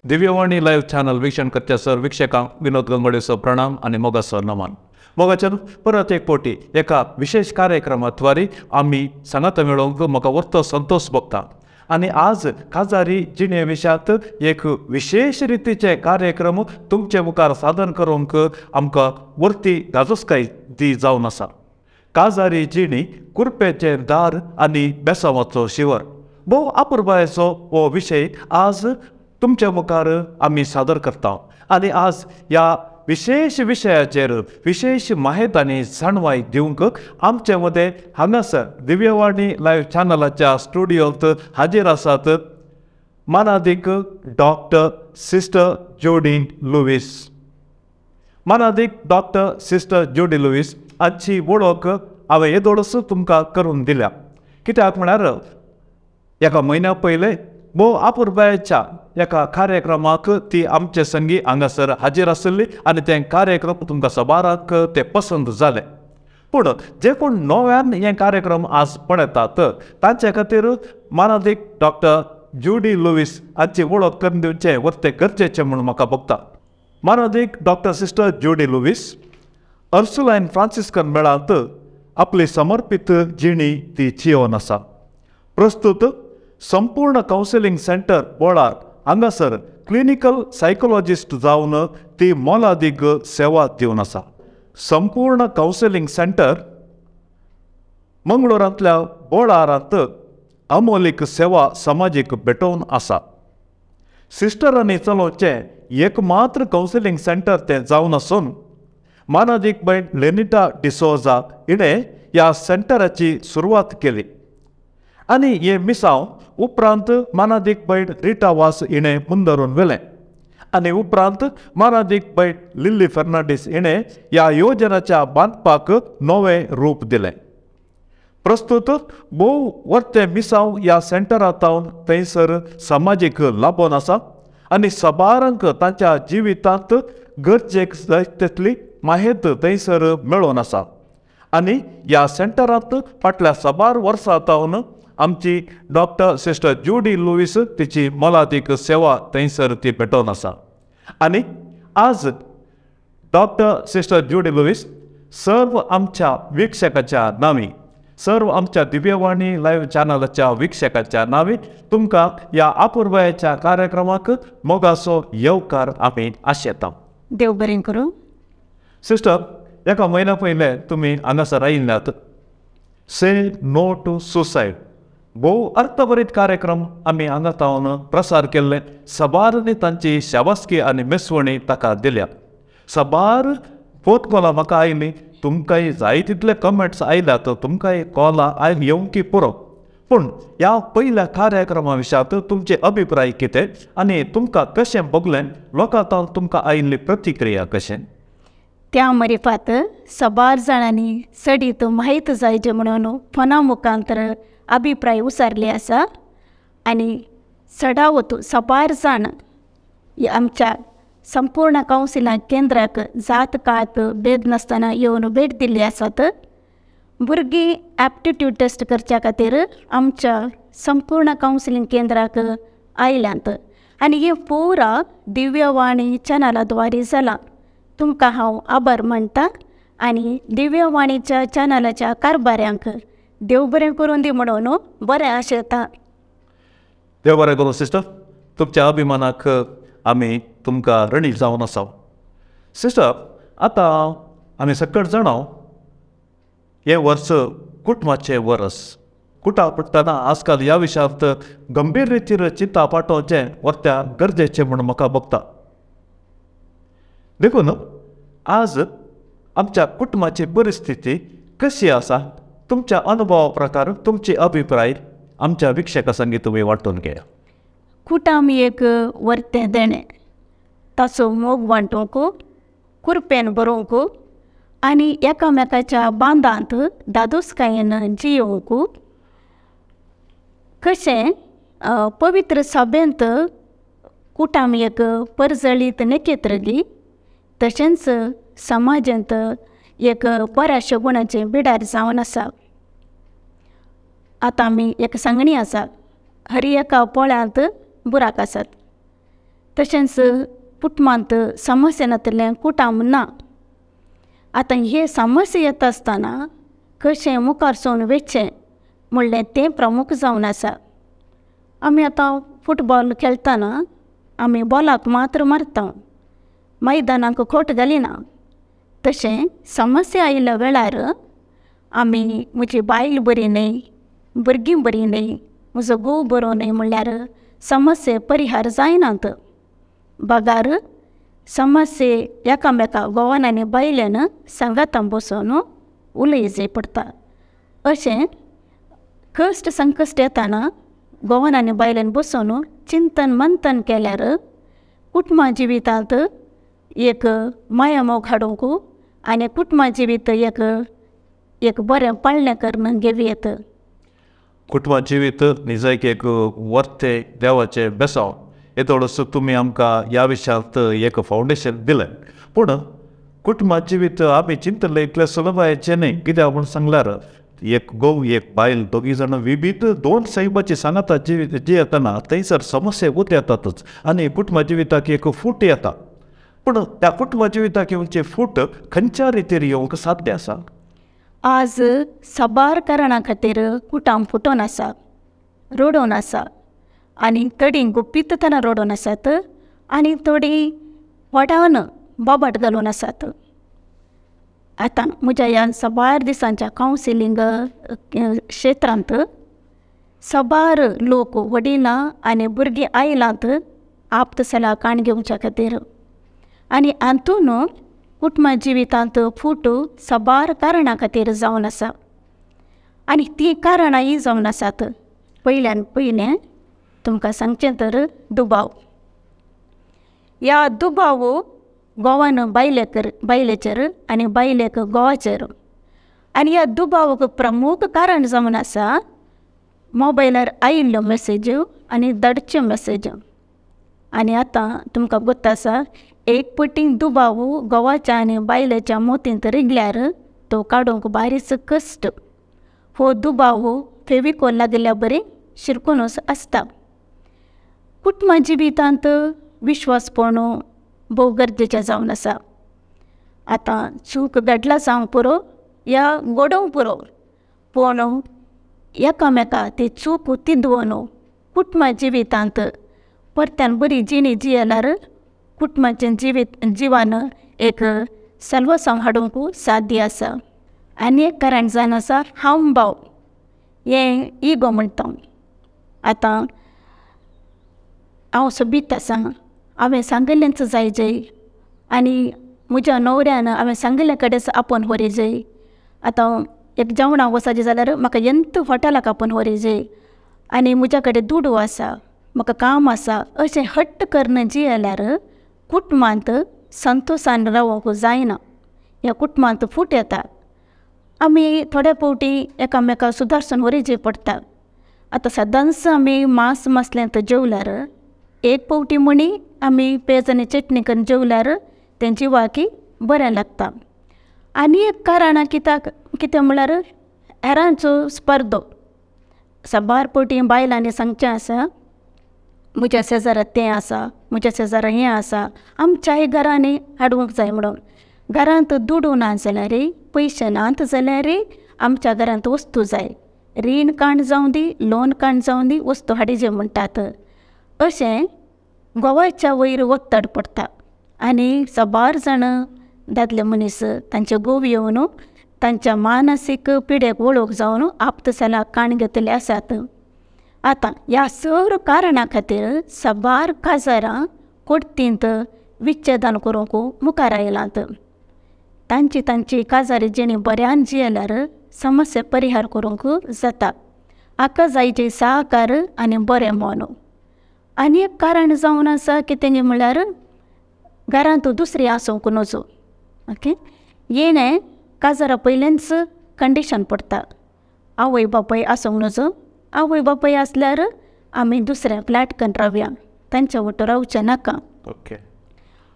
Divyavani live channel वीक्षण करच्या sir वीक्षकांक विनोद गंगोडेचो प्रणाम आनी मोगाचो नमन. मोगाच्यान परत एक पटी एका विशेष कार्यक्रमाद्वारे आमी सांगात मेळोवंक म्हाका वर्तो संतोष भोगता आनी आज काजारी जिणे विशयांत एक विशेष रितीचे कार्यक्रम तुमचे मुखार सादर करूंक आमकां वर्ती गाजोस्काय दी जावन आसा. काजारी जिणी कुरपेचें दार आनी बेसांवाचो शिवर भोव आपुरबायेचो हो विशय आज तुमच्या मुखार आमी सादर करता आनी आज ह्या विशेष विशयाचेर विशेष माहिती आनी जाणवाय दिवंक आमचे मदें हांगासर दिव्यवाणी लायव्ह चॅनलाच्या स्टुडियोंत हाजीर आसात मानादीक डॉक्टर सिस्टर जोडी लुवीस. मानादीक डॉक्टर सिस्टर जोडी लुवीस हाची वळख हांवें येदोळच तुमकां करून दिल्या. कित्याक म्हळ्यार एका म्हयन्या पयलें भोव आपुरबायेच्या एका कार्यक्रमाक ती आमचे संगी हांगासर हाजीर आशिल्ली आनी ते कार्यक्रम तुमकां सबाराक ते पसंत जाले. पूण जे कोण नव्यान हे कार्यक्रम आज पळयतात तांचे खातीर मानादीक डॉक्टर ज्युडी लुवीस हाची वळख करून दिवचें वर्ते गरजेचें म्हूण म्हाका भोगता. मानादीक doctor sister Judy Luis Ursuline Franciscan मेळांत आपली समर्पीत जिणी ती जियोवन आसा. प्रस्तुत संपूर्ण कावन्सिलिंग सेंटर बोळार हांगासर क्लिनिकल सायकोलॉजिस्ट जावन ती मोलादीक सेवा दिवन आसा. संपूर्ण कावन्सिलिंग सेंटर मंगळूरांतल्या बोळारांत अमोलीक सेवा समाजीक भेटोवन आसा. सिस्टरांनी चलोवचें एकमात्र कावन्सिलिंग सेंटर तें जावन आसून मानादीक बाय लेनिटा डिसोजा हिणें ह्या सेंटराची सुरवात केली आनी हें मिसांव उपरांत मानादीक बाय रिटा वास हिणें मुंदरून व्हेलें आनी उपरांत मानादीक बाय लिल्ली फेर्नांडीस हिणें ह्या योजनाच्या बांदपाक नवें रूप दिलें. प्रस्तुत भोव वर्तें मिसांव ह्या सेंटरांत थंयसर समाजीक लाबोवन आसा आनी सबारांक तांच्या जिवितांत गरजेक जाय तितली माहिती थंयसर मेळोवन आसा आनी ह्या सेंटरांत फाटल्या साबार वर्सां सावन आमची डॉक्टर सिस्टर ज्युडी लुवीस तिची मोलादीक सेवा थंयसर ती भेटोवन आसा. आनी आज डॉक्टर सिस्टर ज्युडी लुवीस सर्व आमच्या वीक्षकाच्या नांवी, सर्व आमच्या दिव्यवाणी लायव्ह चॅनलाच्या वीक्षकाच्या नांवी तुमकां ह्या आपुरबायेच्या कार्यक्रमाक मोगाचो येवकार आमी आशेता. देव बरें करूं. सिस्टर, एका म्हयन्या पयलें तुमी हांगासर आयिल्ल्यात. से नो टू सुसायड भोव अर्थभरीत कार्यक्रम आमी हांगा तावन प्रसार केल्ले. सबारांनी तांची शाबासकी आनी मेसवणी ताका दिल्या. सबार फोन कॉलां म्हाका आयली, तुमकांय जाय तितले कमेंट्स आयल्यात, तुमकांय कॉलां आयली येवंकी पुरो. पूण ह्या पयल्या कार्यक्रमा विशयांत तुमचे अभिप्राय कितें आनी तुमकां कशें भोगलें, लोकां तावन तुमकां आयिल्ली प्रतिक्रिया कशें? त्या मरिफात सबार जाणांनी चडीत म्हायत जायचे म्हणून फोना मुखांतर अभिप्राय उसारले आसा आनी चडावत सबार जाण आमच्या संपूर्ण कावन्सिलां केंद्राक जात कात भेद नासतना येवन भेट दिल्ली आसात. भुरगीं एप्टिट्यूड टेस्ट करच्या खातीर आमच्या संपूर्ण कावन्सिलींग केंद्राक आयल्यांत आनी हें पुरा दिव्यवाणी चॅनला द्वारे जालां. तुमकां हांव आभार मानता आनी दिव्यवाणीच्या चॅनलाच्या कारभाऱ्यांक देव बरें करून दी म्हणून बरें आशेता. देव बरें करूं सिस्टर, तुमच्या अभिमानाक आमी तुमकां ऋणी जावन आसा. सिस्टर, आतां आमी सकट जाणां हें वर्स कुटुंबाचें वर्स. कुटां पडटना आजकाल ह्या विशयांत गंभीर रितीर चिंता पाटोवचें वर्त्या गरजेचें म्हूण म्हाका भोगता. देखून आज आमच्या कुटुंबाची परिस्थिती कशी आसा, तुमच्या अनुभवा प्रकार तुमचे अभिप्राय आमच्या वीक्षकां संगी तुमी वांटून घेया. कुटुंब एक वर्तें देणें, ताचो मोग वांटूंक, कुरपेन बरोवंक आनी एकामेकाच्या बांदांत दादोसकायेन जियोवंक. कशें पवित्र सभेंत कुटुंब एक परजळीत नखेत्र तशेंच समाजांत एक बऱ्याशा गुणाचें बिडार जावन आसा. आतां आमी एक सांगणी आसा, हर एका पोळ्यांत बुराक आसात. तशेंच कुटुंबांत समस्या नातिल्लें कुटाम ना. आतां हे समस्या येता आसतना कशें मुखार सरून वचचें म्हणलें तें प्रमुख जावन आसा. आमी आतां फुटबॉल खेळटना आमी बॉलाक मात्र मारता, मैदानाक खोट घालिना. तशें समस्या आयिल्ल्या वेळार आमी म्हजी बायल बरी न्हय, भुरगीं बरीं न्हय, म्हजो घोव बरो न्हय म्हणल्यार समस्या परिहार जायनात. बगार समस्ये एकामेका घोवान आनी बायलेन सांगातान बसून उलोवचें पडटा. अशें कश्ट संकश्ट येताना घोवान आनी बायलेन बसून चिंतन मंथन केल्यार कुटुंबा जिवितांत एक माया मोग हाडूंक आनी कुटुंबा जिवीत एक एक बरें पाळणें करून घेवं येता. कुटुंबा जिवीत निजायक एक वर्ते देवाचें बेसांव. येदोळच तुमी आमकां ह्या विशयांत एक फावंडेशन दिलें. पूण कुटुंबा जिवीत आमी चिंतलें इतलें सुलभायेचें न्हय. कित्याक म्हूण सांगल्यार एक घोव एक बायल दोगी जाणां विविध दोन सैमाची सांगाता जिवीत जियेतना थंयसर समस्या उदेतातच आनी कुटुंबा जिविताक एक फूट येता. पूण त्या कुटुंबा जिविताक येवचे फूट खंयच्या रितीर येवंक साध्य आसा? आज साबार कारणां खातीर कुटाम फुटोन आसा, रडोवन आसा आनी थोडीं गुपीत तरान रडोवन आसात आनी थोडीं व्हडान बोबाट घालून आसात. आतां म्हज्या ह्या साबार दिसांच्या कावन्सिलींग क्षेत्रांत साबार लोक वडिलां आनी भुरगीं आयलात आप्त सलाह काण घेवच्या खातीर. आनी हातून कुटुंबा जिवितांत फूट साबार कारणां खातीर जावन आसा आनी तीं कारणां हीं जावन आसात. पयल्यान पयलें तुमकां सांगचें तर दुबाव. ह्या दुबाव घोवान बायलेक बायलेचेर आनी बायलेक घोवाचेर. आनी ह्या दुबावाक प्रमुख कारण जावन आसा मोबायलार आयिल्ल्यो मॅसेज्यो आनी धाडच्यो मॅसेज्यो. आनी आतां तुमकां गोत्त आसा एक पटी दुबाव घोवाच्या आनी बायलेच्या मोतींत रिगल्यार तो काडूंक बारीच कश्ट. हो दुबाव फेविकोल लागिल्ल्या बरी शिरकुनूच आसता. कुटुंबा जिवितांत विश्वासपण भोव गरजेचें जावन आसा. आतां चूक घडला जावंक पुरो या घडोवंक पुरो, पूण एकामेका ती चूक तिदोवन कुटुंबा जिवितांत परत्यान बरी जिणी जियेल्यार कुटुंबाचें जिवीत जिवान एक सल्वसांव हाडूंक साध्य आसा. आनी एक कारण जावन आसा हांव भाव, हें इगो म्हणटा. आतां हांव सोबीत आसा, हांवें सांगिल्लेंच जाय जय आनी म्हज्या न्हवऱ्यान हांवें सांगिल्ले कडेच आपोवन व्हरी जाय. आतां एक जेवणाक वचपाचें जाल्यार म्हाका एंत हॉटेलाक आपोवन व्हरी जाय आनी म्हज्या कडेन दुडू आसा, म्हाका काम आसा, अशें हट्ट करून जियेल्यार कुटुंबांत संतोशान रावोंक जायना. ह्या कुटुंबांत फूट येता. आमी थोड्या फावटी एकामेका सुदारसून व्हरीचे पडटा. आतां सदांच आमी मांस मसल्यांत जेवल्यार एक फावटी म्हणी आमी पेज आनी चटणी करून जेवल्यार तें जिवाकी बरें लागता. आनी एक कारणां कित्याक कितें म्हणल्यार हेरांचो स्पर्धो. साबार फावटी बायलांनी सांगचें आसा म्हज्या शेजारा तें आसा, म्हज्या शेजारा हें आसा, आमच्याय घरांनी हाडूंक जाय म्हणून. घरांत दुडू ना जाल्यार पयशे नात जाल्यार आमच्या घरांत वस्तू जाय, रीण काण जावं दी लोन काण जावं दी वस्तू हाडीजे म्हणटात. अशें घोवाच्या वयर ಒತ್ತಡ पडटा आनी साबार जाण दादले मनीस तांचे घोव येवन तांच्या मानसीक पिडेक वळख जावन आप्त सलाह काण घेतले आसात. आतां ह्या सर्व कारणां खातीर साबार काजारां कोर्तींत विच्छेदन करूंक मुखार आयलात. तांची तांची काजारी जिणी बऱ्यान जियेल्यार समस्या परिहार करूंक जाता. हाका जायचे सहकार आनी बरें मन. आनी एक कारण जावन आसा कितें म्हणल्यार घरांत दुसरी आसूंक नजो. ओके, येणें काजारा पयलेंच कंडीशन पडटा. आवय बापूय आसूंक नजो, आवय बापूय आसल्यार आमी दुसऱ्या फ्लॅट करून रावया, तांच्या वटेन रावचें नाका. ओके.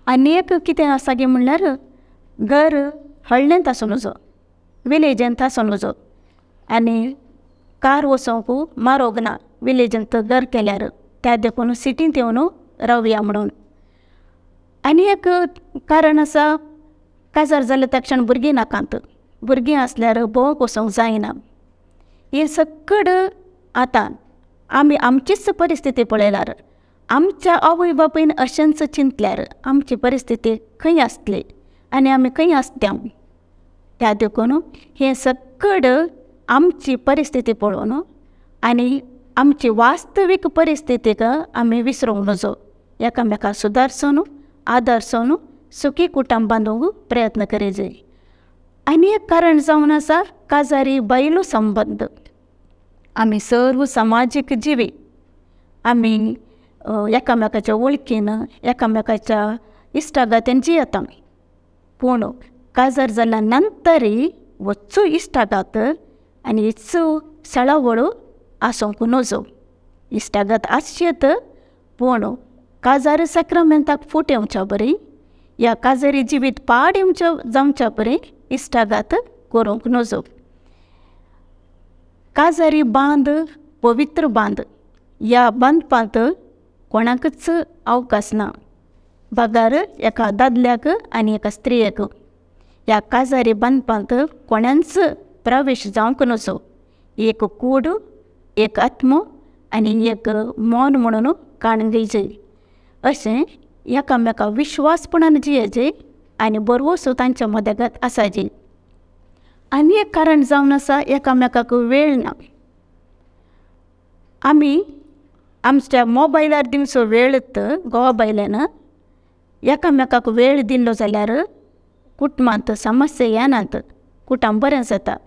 आनी एक कितें आसा गी म्हणल्यार घर हळ्ळेंत आसूं नजो, विलेजींत आसूं नजो आनी कार वचोंक म्हारोग ना विलेजींत घर केल्यार, त्या देखून सिटींत येवन रावया म्हणून. आनी एक कारण आसा, काजार जालें त्या क्षण भुरगीं नाकात, भुरगीं आसल्यार भोंवक वचोंक जायना. हें सक्कड आतां आमी आमचीच परिस्थिती पळयल्यार आमच्या आवय बापायन अशेंच चिंतल्यार आमची परिस्थिती खंय आसतली आनी आमी खंय आसता. त्या देखून हें सक्कड आमची परिस्थिती पळोवन आनी आमची वास्तवीक परिस्थितीक आमी विसरूंक नजो, एकामेका सुदारसून आदर्सून सुखी कुटुंब बांदूंक प्रयत्न करी जाय. आनी एक कारण जावन आसा काजारी बायलो संबंद. आमी सर्व समाजीक जिवी, आमी एकामेकाच्या वळखीन एकामेकाच्या इश्टागतीन जियेता. पूण काजार जाल्या नंतरय वच्चो इश्टागत आनी इच्चो सळावळ आसूंक नजो. इश्टागत आसचेत पूण काजार साक्रामेंताक फूट येवच्या बरी या काजारी जिवीत पाड येवच्या जावच्या बरी इश्टागत करूंक नजो. काजारी बांद पवित्र बांद, ह्या बांदपांत कोणाकच अवकाश ना बगर एका दादल्याक आनी एका स्त्रियेक. ह्या काजारी बांदपांत कोणाच प्रवेश जावंक नजो. एक कूड, एक आत्मो आनी एक मन म्हणून काण घेयचे. अशें एकामेका विश्वासपणान जियेचे आनी बरवसो तांच्या मदगत आसाचे. आनी एक कारण जावन आसा एकामेकाक वेळ ना. आमी आमच्या मोबायलार दिवचो वेळ घोवा बायल्यान एकामेकाक वेळ दिल्लो जाल्यार कुटुंबांत समस्या येनात, कुटुंब बरें जाता.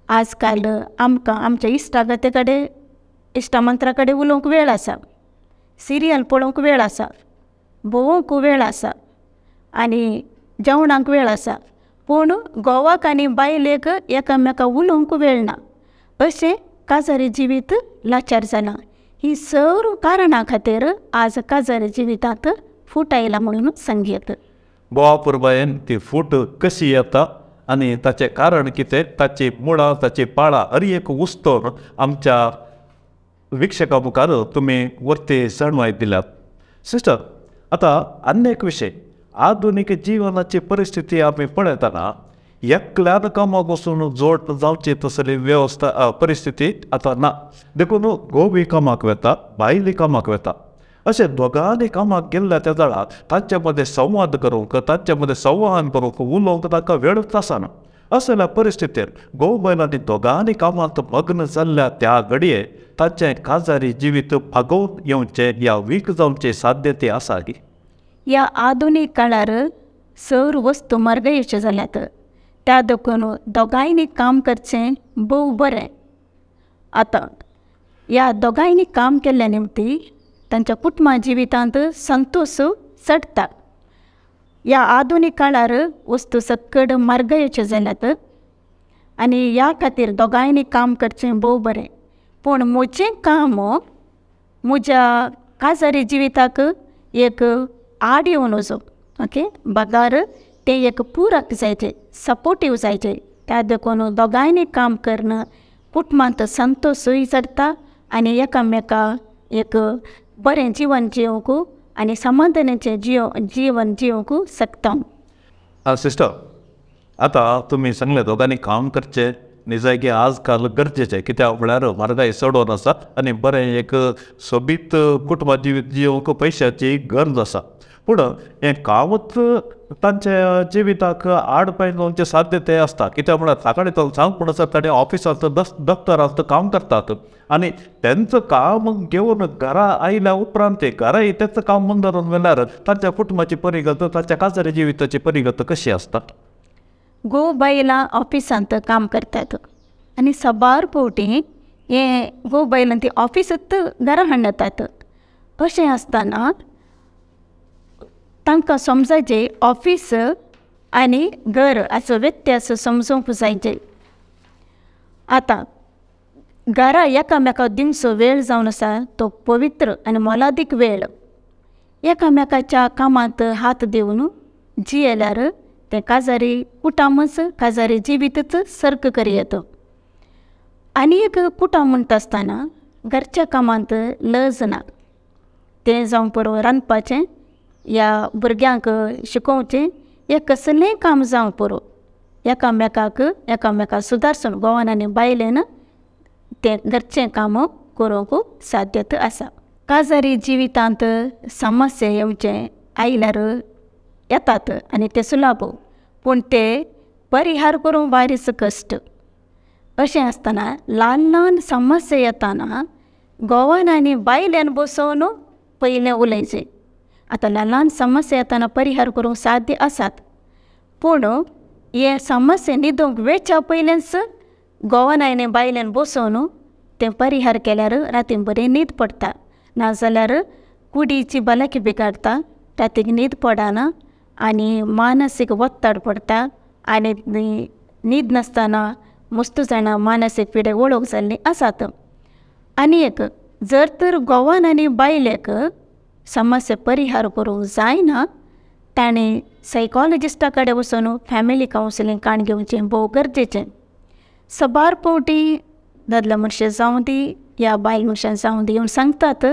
आज काल आमकां आमच्या इश्टागती कडेन इश्टा कडेन उलोवंक वेळ आसा, सिरियल पळोवंक वेळ आसा, भोंवूंक वेळ आसा आनी जेवणाक वेळ आसा, पूण घोवाक आनी बायलेक एकामेका उलोवंक वेळ ना. अशें काजारी जिवीत लाचार जालां. ही सर्व कारणां खातीर आज काजारी जिवितांत फूट आयला म्हणून सांगयेत. बोवा पुरबायेन ती फूट कशी येता आनी ताचें कारण कितें, ताची मुळां, ताची पाळां हर एक उस्तोर आमच्या विक्षका मुखार तुमी वर्ती जाणवाय दिल्यात. सिस्टर, आतां आनी एक विशय, आधुनीक जिवनाची परिस्थिती आमी पळयतना एकल्यान कामाक वचून जोड जावची तसली वेवस्था परिस्थिती आतां ना. देखून घोवूय कामाक वता, बायलूय कामाक वता. अशें दोगांनी कामाक गेल्ल्या त्या जाणां तांचे मदें संवाद करूंक, तांचे मदें संवाहन करूंक, उलोवंक तांकां वेळूच आसना. असल्या परिस्थितीर घोव बायलांनी दोगांनी कामांत मग्न जाल्ल्या त्या घडये तांचें काजारी जिवीत भागोवन येवचें या वीक जावचें साध्यते आसा की? ह्या आधुनीक काळार सर्व वस्तू म्हारगायेच्यो जाल्यात, त्या देखून दोगांयनी काम करचें भोव बरें. आतां ह्या दोगांयनी काम केल्ल्या निमती तांच्या कुटुंबा जिवितांत संतोश चडटा. ह्या आधुनीक काळार वस्तू सक्कड म्हारगायेच्यो जाल्यात आनी ह्या खातीर दोगांयनी काम करचें भोव बरें. पूण म्हजें काम म्हज्या काजारी जिविताक एक आड येवं नजो, ओके, बगर तें एक पुरक जायचें, सपोर्टीव जायचें. त्या देखून दोगांयनी काम करून कुटुंबांत संतोशूय चडटा आनी एकामेका एक बरें जिवन जिवंक आनी समाधानाचें जिवन जिवंक शकता. सिस्टर, आतां तुमी सांगलें दोगांनी काम करचें निजायकी आज काल गरजेचें, कित्याक म्हळ्यार म्हारगाय चडोवन आसा आनी बरें एक सोबीत कुटुंबा जिवीत जिवंक पयशाची गरज आसा. पूण हें कामूच तांच्या जिविताक आड पांय जावचें साध्यते आसता. कित्याक म्हळ्यार सकाळीं तो सांग म्हणसर ताणें ऑफिसांत दफ्तरांत काम करतात आनी तेंचो काम घेवन घरा आयल्या उपरांत घराय तेंच काम मंदरून व्हेल्यार तांच्या कुटुंबाची परिगत, तांच्या काजारी जिविताची परिगत कशी आसता? घोव बायलां ऑफिसांत काम करतात आनी साबार फावटी हें घोव बायलां ती ऑफिसूच घरा हाडटात. अशें आसतना तांकां समजायचें ऑफीस आनी घर हाचो व्यत्यास समजूंक जायचे. आतां घरा एकामेका दिवचो वेळ जावन आसा तो पवित्र आनी मोलादीक वेळ. एकामेकाच्या कामांत हात दिवन जियेल्यार तें काजारी कुटामच काजारी जिवीतच सर्क करयेत. आनी एक कुटाम म्हणटा आसतना घरच्या कामांत लज ना, तें जावं पुरो रांदपाचें ह्या भुरग्यांक शिकोवचें हें कसलेंय काम जावं पुरो एकामेकाक एकामेका सुदारसून घोवान आनी बायलेन तें घरचें काम करूंक साध्यत आसा. काजारी जिवितांत समस्या येवचें आयल्यार येतात आनी ते सुलाभ पूण ते परिहार करूंक बारीच कश्ट. अशें आसतना ल्हान ल्हान समस्या येताना घोवान आनी बायलेन बसोवन पयलें उलयचें. आतां ल्हान ल्हान समस्या येताना परिहार करूंक साध्य आसात पूण हे समस्या न्हिदूंक वेच्या पयलींच घोवान आनी बायलेन बसोवन तें परिहार केल्यार राती बरी न्हीद पडटा. नाजाल्यार कुडीची भलायकी बिगाडटा, रातीक न्हीद पडना आनी मानसीक ओत्ताड पडटा आनी न्हीद नासतना मस्त जाणां मानसीक पिडेक वळख जाल्लीं आसात. आनी एक जर तर घोवान आनी बायलेक समस्या परिहार करूंक जायना ताणें सायकोलॉजिस्टा कडेन वचून फॅमिली कावन्सिलींग काण घेवचें भोव गरजेचें. साबार फावटी दादलो मनशां जावं दी या बायल मनशां जावं दी येवन सांगतात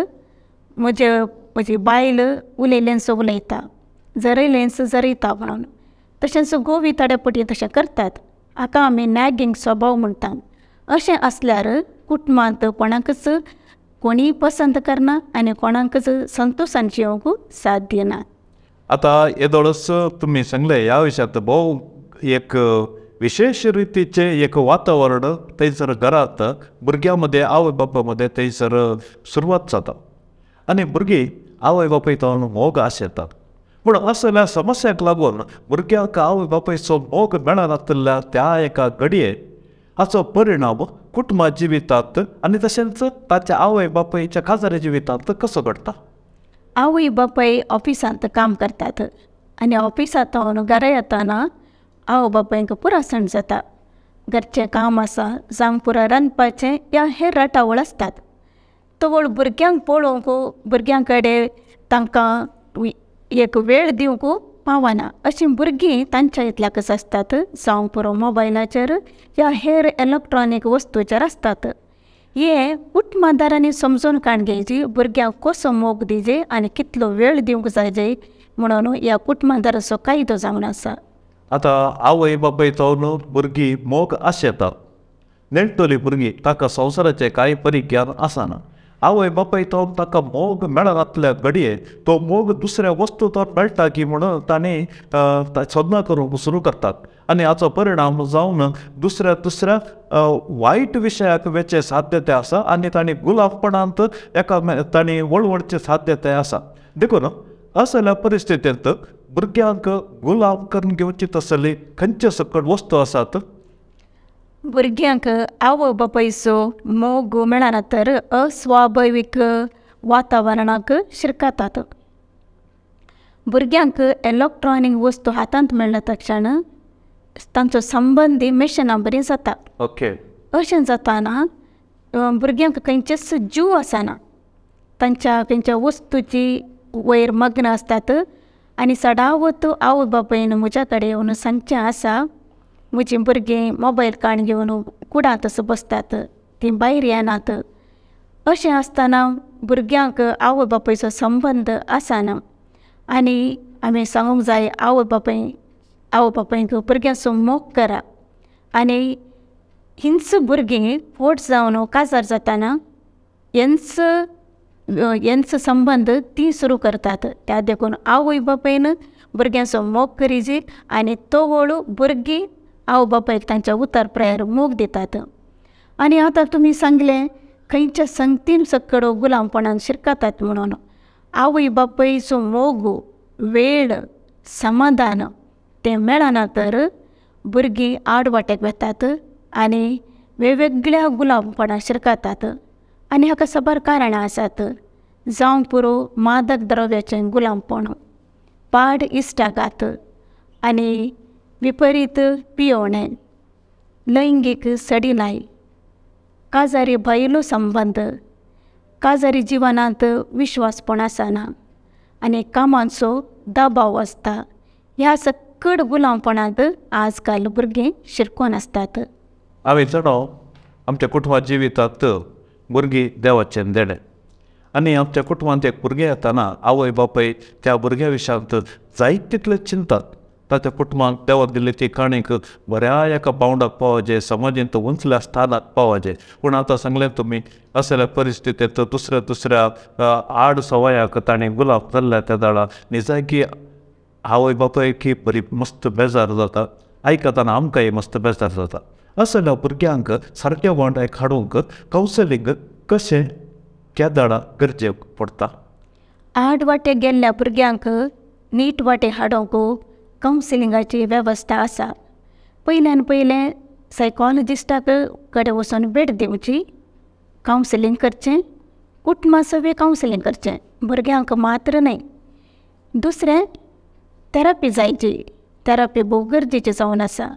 म्हजे म्हजी बायल उलयलेंच उलयता, झरयलेंच झरयता म्हणून. तशेंच घोवूय थोडे फावटी तशें करतात. हाका आमी नॅगींग स्वभाव म्हणटा. अशें आसल्यार कुटुंबांत कोणाकूच कोणीय पसंत करना आनी कोणाकूच संतोशान जियोंक साध्य ना. आतां येदोळच तुमी सांगलें ह्या विशयांत भोव एक विशेश रितीचें एक वातावरण थंयसर घरांत भुरग्यां मदें आवय बापाय मदें थंयसर सुरवात जाता आनी भुरगीं आवय बापाय मोग आशेतात. पूण असल्या समस्याक लागून भुरग्यांक आवय बापायचो मोग मेळनाशिल्ल्या त्या एका घडये हाचो परिणाम कुटुंबा जिवितांत आनी तशेंच ताच्या आवय बापायच्या काजारी जिवितांत कसो घडटा? आवय बापाय ऑफिसांत काम करतात आनी ऑफिसांत घरा येताना आवय बापायक पुरासण जाता. घरचें काम आसा, जावं पुरो रांदपाचें या हेर राटावळ आसतात. तवळ भुरग्यांक पळोवंक भुरग्यां कडेन तांकां एक वेळ दिवंक पावना. अशीं भुरगीं तांच्या इतल्याकच आसतात, जावं पुरो मोबायलाचेर या हेर इलेक्ट्रोनीक वस्तूचेर आसतात. हें कुटुंबादारांनी समजून काण घेवची भुरग्यांक कसो मोग दिवचे आनी कितलो वेळ दिवंक जाय जाय म्हणून ह्या कुटुंबादाराचो कायदो जावन आसा. आतां आवय बापाय जावन भुरगीं मोग आशेतात. नेण्टोली भुरगीं ताका संवसाराचें कांय परिज्ञान आसना. आवय बापाय जावन ताका मोग मेळनासल्या घडये तो मोग दुसऱ्या वस्तू तो मेळटा की म्हणून तांणी सोदनां करूंक सुरू करतात आनी हाचो परिणाम जावन दुसऱ्या दुसऱ्या वायट विशयाक वेचे साध्यता आसा आनी तांणी गुलामपणांत एका तांणी वळवळचे साध्यताय आसा. देखून असल्या परिस्थितींत भुरग्यांक गुलाम करून घेवची तसली खंयचे सकट वस्तू आसात? भुरग्यांक आवय बापायचो मोग मेळना तर अस्वाभावीक वातावरणाक शिरकतात. भुरग्यांक इलेक्ट्रोनीक वस्तू हातांत मेळ्ळ्या तक्षण तांचो संबंदी मेशना बरी जाता. ओके. अशें जाताना भुरग्यांक खंयचेच जीव आसना, तांच्या खंयच्या वस्तूची वयर मग्न आसतात आनी सदांच आवय बापायन म्हज्या कडेन येवन सांगचें आसा म्हजीं भुरगीं मोबायल काण घेवन कुडांतच बसतात, तीं भायर येनात. अशें आसतना भुरग्यांक आवय बापायचो संबंद आसना आनी आमी सांगूंक जाय आवय बापाय आवय बापायक भुरग्यांचो मोग करा. आनी हींच भुरगीं व्हड जावन काजार जाताना हेंच हेंच संबंद तीं सुरू करतात. त्या देखून आवय बापायन भुरग्यांचो मोग करीजी आनी तवळ भुरगीं आवय बापायक तांच्या उतर प्रयार मोग दितात. आनी आतां तुमी सांगलें खंयच्या संगतीन सकड गुलामपणान शिरकतात म्हणून. आवय बापायचो मोग, वेळ, समाधान तें मेळना तर भुरगीं आड वाटेक वतात आनी वेगवेगळ्या गुलामपणान शिरकतात. आनी हाका साबार कारणां आसात, जावं पुरो मादक द्रव्याचें गुलामपण, पाड इश्टागात आनी विपरीत पियोवणें, लैंगीक सडिलाय, काजारी भायलो संबंद, काजारी जिवनांत विश्वासपण आसना आनी कामाचो दबाव आसता. ह्या सकड गुलामपणांत आज काल भुरगीं शिरकोन आसतात. हांवें जाणा आमच्या कुटुंबा जिवितांत भुरगीं देवाचें देणें आनी आमच्या कुटुंबांत एक भुरगें येताना आवय बापूय त्या भुरग्या विशयांत जायत तितले चिंतात. ताच्या कुटुंबाक देवाक दिल्ली ती काणीक बऱ्या एका पावंडाक पावचे, समाजेंत उंचल्या स्थानाक पावचे. पूण आतां सांगलें तुमी असल्या परिस्थितींत दुसऱ्या दुसऱ्या आड सवयाक ताणें गुलाब जाल्ल्या त्या दाडा निजायकी आवय बापूय की बरी मस्त बेजार जाता, आयकतना आमकांय मस्त बेजार जाता. असल्या भुरग्यांक सारक्या वांट्याक हाडूंक कावन्सिलींग कशें केदाळा गरजेक पडटा? आड वाटे गेल्ल्या भुरग्यांक नीट वाटे हाडूंक कावन्सिलिंगाची वेवस्था आसा. पयल्यान पयलें सायकोलॉजिस्टाक कडेन वचून भेट दिवची, कावन्सिलींग करचें, कुटुंबा सवें कावन्सिलींग करचें, भुरग्यांक मात्र न्हय. दुसरें थेरपी जायची, थेरपी भोव गरजेची जावन आसा.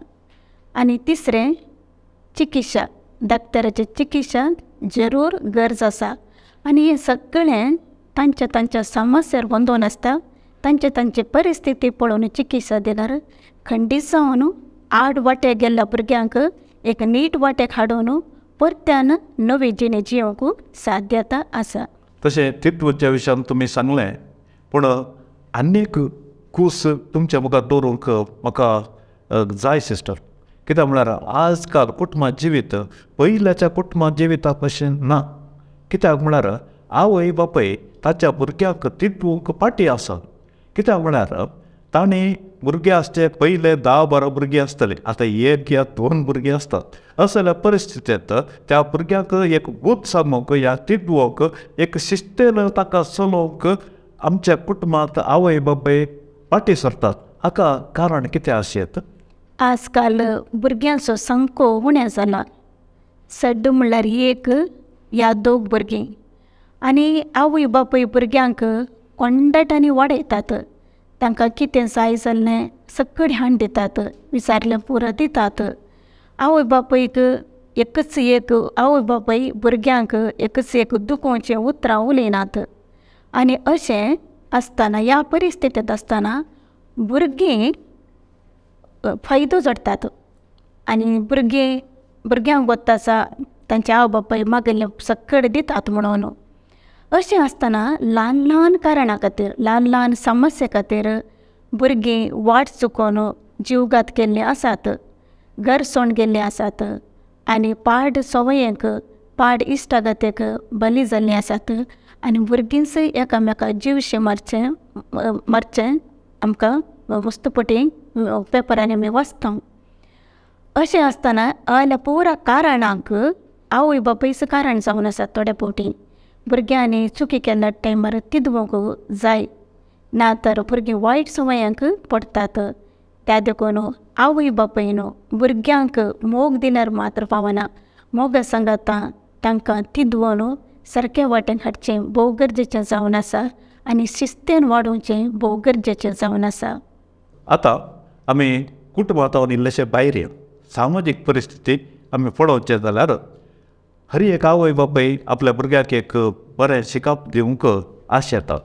आनी तिसरें चिकित्सा, डॉक्टराची चिकित्सा जरूर गरज आसा. आनी हें सगळें तांच्या तांच्या समस्यार गोंदोवन आसता, तांचे तांची परिस्थिती पळोवन चिकित्सा दिल्यार खंडीत जावन आड वाटे गेल्ल्या भुरग्यांक एक नीट वाटेक हाडून परत्यान नवी जिणे जियोंक साध्यता आसा. तशें तितूच्या विशयान तुमी सांगलें, पूण आनीक कूस तुमच्या मुखार दवरूंक म्हाका जाय सिस्टर. कित्याक म्हळ्यार आजकाल कुटुंबा जिवीत पयल्याच्या कुटुंबा जिविता भशेन ना. कित्याक म्हळ्यार आवय बापूय ताच्या भुरग्यांक तितूंक फाटीं आसा. कित्याक म्हळ्यार तांणी भुरगे आसचे पयले 10-12 भुरगीं आसतलीं, आतां 1 या 2 भुरगीं आसतात. असल्या परिस्थितींत त्या भुरग्यांक एक बूद सांगूंक या तितूंक एक शिस्तेन ताका चलोवंक आमच्या कुटुंबांत आवय बापूय फाटीं सरतात. हाका कारण कितें आसत? आजकाल भुरग्यांचो सामको उणें जाला. सड्ड म्हणल्यार 1 या 2 भुरगीं, आनी आवय बापूय भुरग्यांक कोंडट आनी वाडयतात. तांकां कितें जाय जाल्लें सगळें हाडून दितात, विचारलें पुरो दितात. आवय बापूयक एकच एक आवय बापूय भुरग्यांक एकच एक दुखोवचें उतरां उलयनात. आनी अशें आसतना ह्या परिस्थितींत आसतना भुरगीं फायदो जोडटात आनी भुरगीं भुरग्यांक गोत्त आसा तांचे आवय बापूय मागिल्लें सगळें दितात म्हणून. अशें आसतना ल्हान ल्हान कारणां खातीर, ल्हान ल्हान समस्ये खातीर भुरगीं वाट चुकोवन जीवघात केल्लीं आसात, घर सोडून गेल्लीं आसात आनी पाड संवयेक, पाड इश्टागतीक बली जाल्लीं आसात. आनी भुरगींच एकामेकाक जिवशें मारचें मारचें आमकां मस्तपटी पेपरांनी आमी वाचता. अशें आसतना हयल्या पुरा कारणांक आवय बापूयच कारण जावन आसात. थोडे फावटी भुरग्यांनी चुकी केल्ल्या टायमार तिदवंक जाय, ना तर भुरगीं वायट संवयांक पडटात. त्या देखून आवय बापूयन भुरग्यांक मोग दिल्यार मात्र पावना, मोगा सांगाता तांकां तिदवोन सारके वाटेन हाडचें भोव गरजेचें जावन आसा आनी शिस्तेन वाडोवचें भोव गरजेचें जावन आसा. आतां आमी कुटुंबांत इल्लेशे भायर सामाजीक परिस्थिती आमी पळोवचें जाल्यार हर एक आवय बापूय आपल्या भुरग्याक एक बरें शिकप दिवंक आशेतात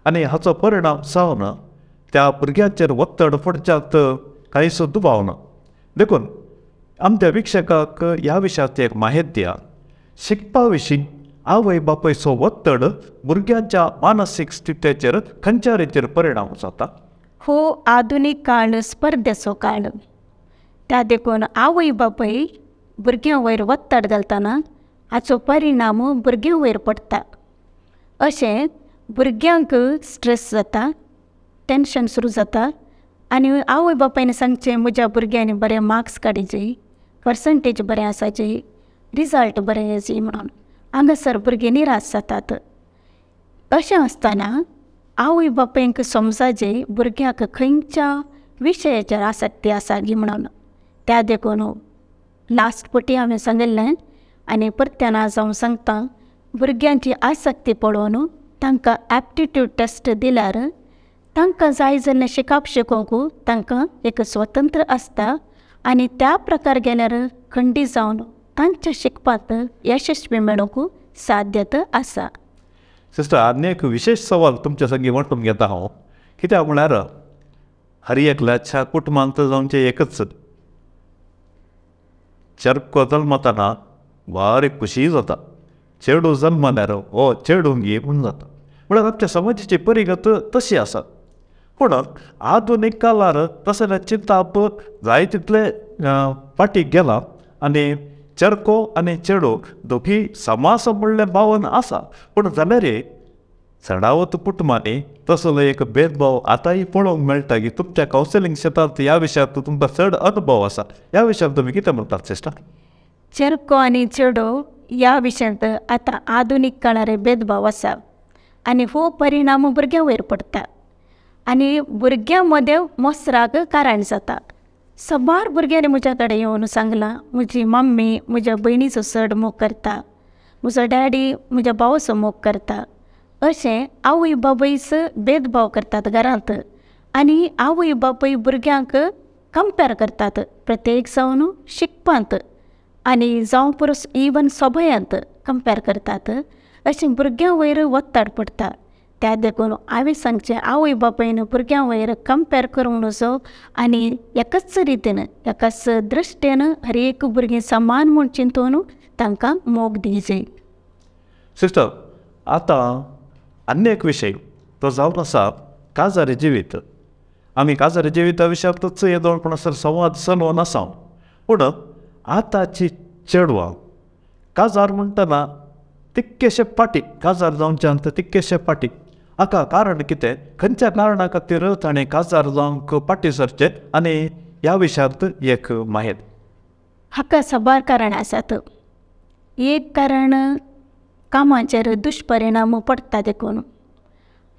आनी हाचो परिणाम जावन त्या भुरग्यांचेर ಒತ್ತಡ पडच्यात कांयच दुबाव ना. देखून आमच्या विक्षकाक ह्या विशयाची एक माहिती दिया. शिकपा विशीं आवय बापायचो ಒತ್ತಡ भुरग्यांच्या मानसीक स्थितीचेर खंयच्या रितीर परिणाम जाता? हो आधुनीक काळ स्पर्धेचो काळ, त्या देखून आवय बापूय भुरग्यां वयर ಒತ್ತಡ घालतना हाचो परिणाम भुरग्यां वयर पडटा. अशें भुरग्यांक स्ट्रेस जाता, टेंशन सुरू जाता आनी आवय बापायन सांगचें म्हज्या भुरग्यांनी बरे मार्क्स काडचे, पर्संटेज बरें आसाची, रिजल्ट बरें येवचे म्हणून हांगासर भुरगीं निराश जातात. अशें आसतना आवय बापायक समजाचे भुरग्यांक खंयच्या विशयाचेर आसक्ती आसा गी म्हणून. त्या देखून लास्ट पटी हांवें सांगिल्लें आनी परत्यान आज हांव सांगता, भुरग्यांची आसक्ती पळोवन तांकां एप्टिट्यूड टेस्ट दिल्यार तांकां जाय जाल्लें शिकप शिकोवंक तांकां एक स्वतंत्र आसता आनी त्या प्रकार गेल्यार खंडीत जावन तांच्या शिकपांत यशस्वी मेळोवंक साध्यता आसा. सिस्टर, आनी एक विशेश सवाल तुमच्या संगी वांटून घेता हांव. कित्याक म्हळ्यार हर एकल्याच्या कुटुंबांत जावचें एकच चरको जल्मतना बारीक खुशी जाता, चेडूं जल्मल्यार हो चेडूंगी म्हूण जाता. म्हळ्यार आमच्या समाजाची परिगत तशी आसा. पूण आधुनीक काळार तसलें चिंताप जाय तितलें फाटीं गेलां आनी चेरको आनी चेडूं दोगी समास म्हणलें भावन आसा. पूण जाल्यार चडावत कुटुंबांनी तसलो एक भेदभाव आतांय पळोवंक मेळटा की तुमच्या कावन्सिलींग क्षेत्रांत ह्या विशयांत तुमकां चड अनुभव आसा, ह्या विशयांत तुमी कितें म्हणटात सिस्टर? चेरको आनी चेडो ह्या विशयांत आतां आधुनीक काळार भेदभाव आसा आनी हो परिणाम भुरग्यां वयर पडटा आनी भुरग्यां मदें मोसराक कारण जाता. साबार भुरग्यांनी म्हज्या कडेन येवन सांगलां, म्हजी मम्मी म्हज्या भयणीचो चड मोग करता, म्हजो डॅडी म्हज्या भावाचो मोग करता, अशें आवय बापूयच भेदभाव करतात घरांत आनी आवय बापूय भुरग्यांक कंपेर करतात प्रत्येक जावन शिकपांत आनी जावं पुरो इवन सोबायांत कंपेर करतात. अशें भुरग्यां वयर ओत्ताड पडटा. त्या देखून हांवें सांगचें आवय बापायन भुरग्यां वयर कंपेर करूंक नजो आनी एकाच रितीन एकाच दृश्टेन हर एक भुरगीं समान म्हूण चिंतून तांकां मोग दिवचे. सिस्टर, आतां आनी एक विशय तो जावन आसा काजारी जिवीत. आमी काजारी जिविता विशयांतूच येदोळपणासर संवाद चलोवन आसा. पूण आतांची चेडवां काजार म्हणटना तितकेशे फाटीं, काजार जावच्यान तितकेशे फाटीं. हाका कारण कितें, खंयच्या कारणा खातीर ताणें काजार जावंक फाटीं सरचें आनी ह्या विशयांत एक माहेत? हाका साबार कारणां आसात. एक कारण कामाचेर दुश्परिणाम पडटा देखून,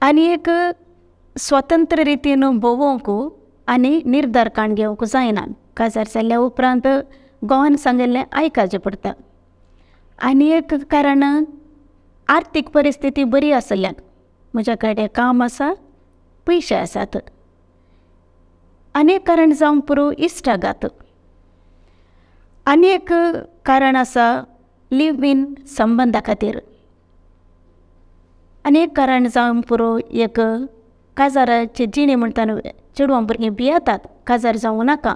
आनी एक स्वतंत्र रितीन भोंवोंक आनी निर्धार काण घेवंक जायना. काजार जाल्ल्या उपरांत घोवान सांगिल्लें आयकाचें पडटा. आनी एक कारण आर्थीक परिस्थिती बरी आसल्यान, म्हज्या कडेन काम आसा, पयशे आसात. आनी एक कारण जावंक पुरो इश्टागात. आनी एक कारण आसा लिव इन संबंदा खातीर. आनी एक कारण जावंक पुरो एक काजाराची जिणी म्हणटा चेडवां भुरगीं भियेतात काजार जावं नाका.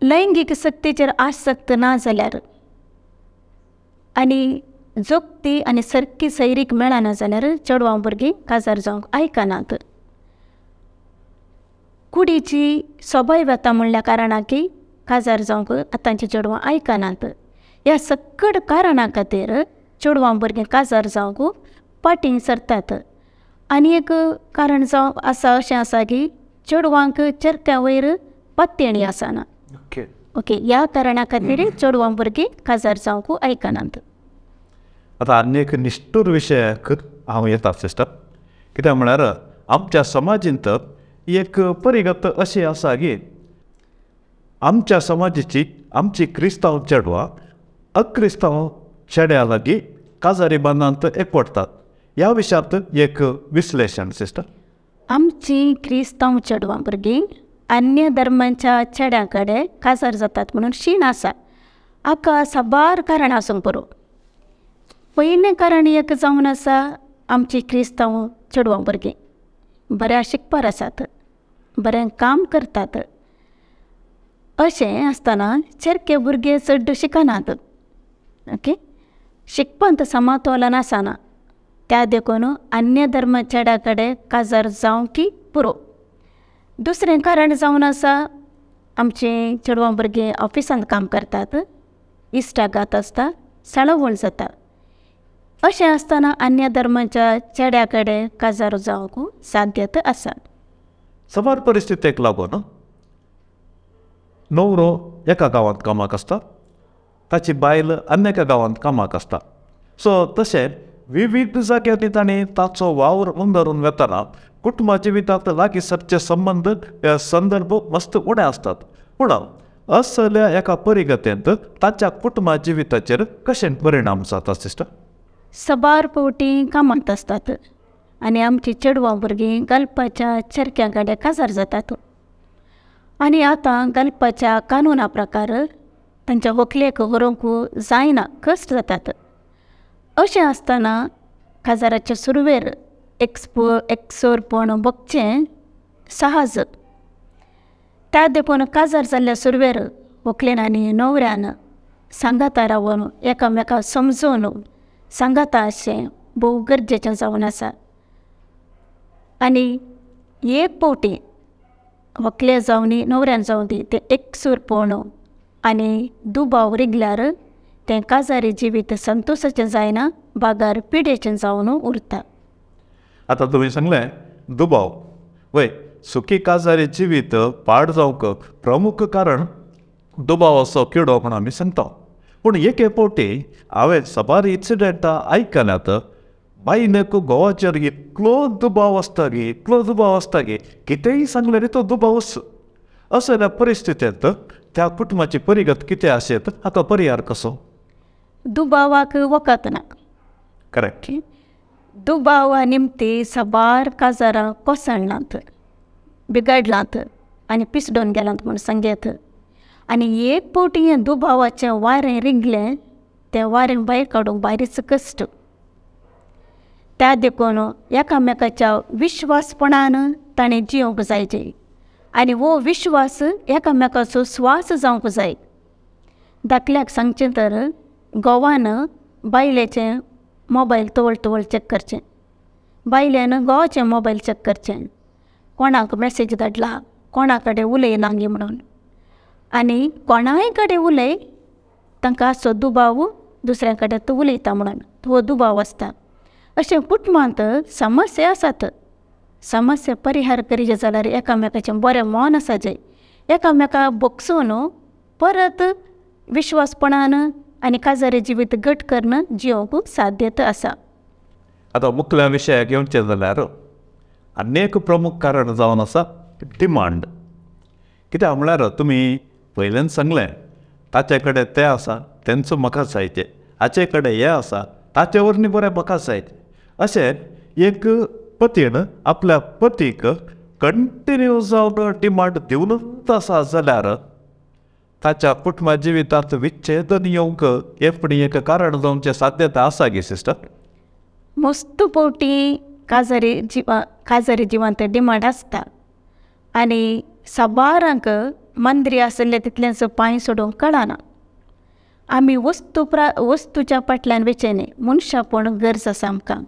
लैंगीक सक्तीचेर आसक्त ना जाल्यार आनी जोगती आनी सारकी सैरीक मेळना जाल्यार चेडवां भुरगीं काजार जावंक आयकनात. कुडीची सोबाय वता म्हणल्या कारणान की काजार जावंक आतांची चेडवां आयकनात. ह्या सकड कारणां खातीर चेडवां भुरगीं काजार जावंक फाटीं सरतात. आनी एक कारण जावं आसा अशें आसा की चेडवांक चेरक्या वयर पातयेणी आसना. ओके, ह्या कारणा खातीर चेडवां भुरगीं काजार जावंक आयकनात. आतां आनी एक निश्ठूर विशयाक हांव येता सिस्टर. कित्याक म्हळ्यार आमच्या समाजींत एक परिगत अशी आसा की आमच्या समाजाची आमची क्रिस्तांव चेडवां अक्रिस्तांव चेड्या लागीं काजारी बांदांत एकवटतात. ह्या विशयांत एक विश्लेशण सिस्टर. आमची क्रिस्तांव चेडवां भुरगीं अन्य धर्माच्या चेड्यां कडेन काजार जातात म्हणून शीण आसा. हाका साबार कारणां आसूंक पुरो. पयलें कारण एक जावन आसा आमची क्रिस्तांव चेडवां भुरगीं बऱ्या शिकपार आसात, बरें काम करतात. अशें आसतना चेरके भुरगे चड शिकनात. ओके, शिकपांत समतोलन आसना. त्या देखून अन्य धर्म चेड्या कडेन काजार जावंक पुरो. दुसरें कारण जावन आसा आमचीं चेडवां भुरगीं ऑफिसांत काम करतात, इश्टागात आसता, साळावळ जाता. अशें आसतना अन्य धर्माच्या चेड्या कडेन काजार जावंक साध्यता आसा. साबार परिस्थितीक लागून न्हवरो एका गांवांत कामाक आसता, ताची बायल अन्य एका गांवांत कामाक आसता. सो तशें विविध जाग्यांनी ताणें ताचो वावर उंदरून वेतना कुटुंबा जिवितांत लागीं सरचे संबंद संदर्भ मस्त उणे आसतात. पूण असल्या एका परिगतेंत ताच्या कुटुंबा जिविताचेर कशें परिणाम जाता सिस्टर? साबार फावटी कामांत आसतात आनी आमची चेडवां भुरगीं गल्पाच्या चेरक्यां कडेन काजार जातात. आनी आतां गल्पाच्या कानुना प्रकार तांच्या व्हंकलेक व्हरूंक जायना, कश्ट जातात. अशें आसतना काजाराचे सुरवेर एकसोरपण भोगचें सहज. त्या देखून काजार जाल्ल्या सुरवेर व्हंकलेन आनी न्हवऱ्यान सांगाता रावन एकामेका समजून सांगाता अशें भोव गरजेचें जावन आसा. आनी एक फावटी व्हंकले जावं न्ही न्हवऱ्यान जावं दी तें एकसूरपण आनी दुबाव रिगल्यार तें काजारी जिवीत संतोशाचें जायना बागार पिडेचें जावन उरता. आतां तुवें सांगलें दुबाव, वय सुखी काजारी जिवीत पाड जावंक प्रमुख कारण दुबावाचो किडो म्हूण आमी सांगता. पूण एके फावटी हांवें साबार इन्सिडंटां आयकल्यात, बायलेक घोवाचेर इतलो दुबाव आसता गे, इतलो दुबाव आसता गे, कितेंय सांगल्यार तो दुबावच. असल्या परिस्थितींत त्या कुटुंबाची परिगत कितें आसत, हाका परिहार कसो? दुबावाक वखद ना. करेक्ट. दुबावा निमती साबार काजारां कोसळनात, बिगडलात आनी पिसडून गेलात म्हूण सांगयेत. आनी एक फावटी हें दुबावाचें वारें रिगलें तें वारें भायर काडूंक बारीच कश्ट. त्या देखून एकामेकाच्या विश्वासपणान ताणें जियोंक जायचे आनी हो विश्वास एकामेकाचो स्वास जावंक जाय. धाकल्याक सांगचें तर घोवान बायलेचें मोबायल तवळ तवळ चॅक करचें, बायलेन घोवाचें मोबायल चॅक करचें, कोणाक मॅसेज धाडला, कोणा कडेन उलयलां गी म्हणून. आनी कोणाय कडेन उलय तांकां असो दुबाव दुसऱ्या कडेन तूं उलयता म्हणून हो दुबाव आसता. अशें कुटुंबांत समस्या आसात. समस्या परिहार करीत जाल्यार एकामेकाचें बरें मन आसा जाय, एकामेका भोगसून परत विश्वासपणान आनी काजारी जिवीत घट करून जियोवंक साध्यत आसा. आतां मुखल्या विशयाक येवचें जाल्यार आनी एक प्रमुख कारण जावन आसा डिमांड. कित्याक म्हळ्यार तुमी पयल्यान सांगलें ताचे कडेन तें आसा तेंचो म्हाका जायचें, हाचे कडेन हें आसा ताचे वरवीं बरें म्हाका जायचें, अशें एक पतीन आपल्या पतीक कंटिन्यू जावन डिमांड दिवनूच आसा जाल्यार ताच्या कुटुंबा जिवितांत विच्छेदन येवंक हें फुडें एक कारण जावचें साध्यता आसा गे सिस्टर? मस्त फावटी काजारी जिवांत डिमांड आसता आनी साबारांक मंद्री आशिल्ले तितलेंच पांय सोडूंक कळना. आमी वस्तूच्या फाटल्यान वचचें न्ही, मनशापण गरज आसा आमकां.